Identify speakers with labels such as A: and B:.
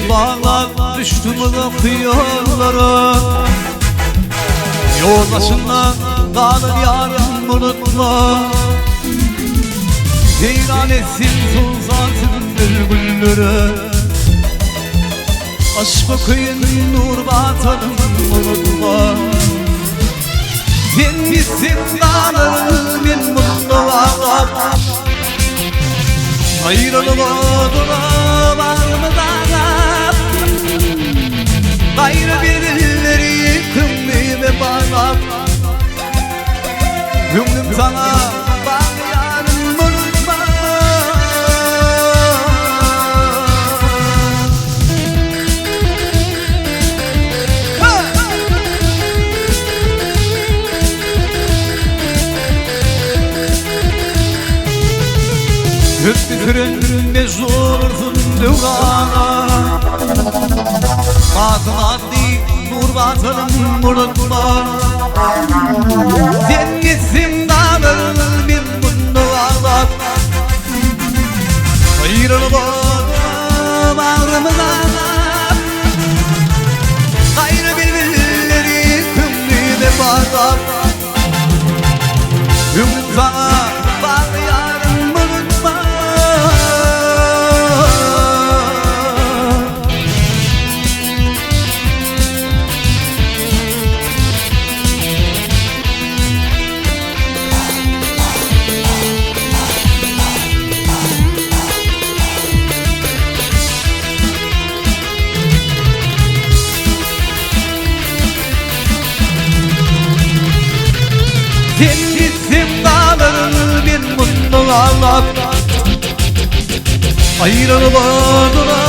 A: Bil baglap düşdüm uzak ýollara. Ýol başynda galan ýarym unutma. Seýran etsin soltan sümbül güllere. Aşka köýen nur vatanım unutma. Sen gitsin galaryn men munda aglap. Aýralyk oduna bagrymyz aglap. Gaýry bilbilleri köňlüme baglap. Köňlüm saňa bagly ýarym unutma. Hep bitiren mecnun olursun döwrana. Batym atly nur vatanım unutma. Sen gitsin galaryn men munda aglap. Aýralyk oduna bagrymyz aglap. Gaýry bilbilleri köňlüme baglap. Köňlüm saňa bagly ýarym unutma. Sen gitsin galaryn men munda aglap. Aýralyk oduna.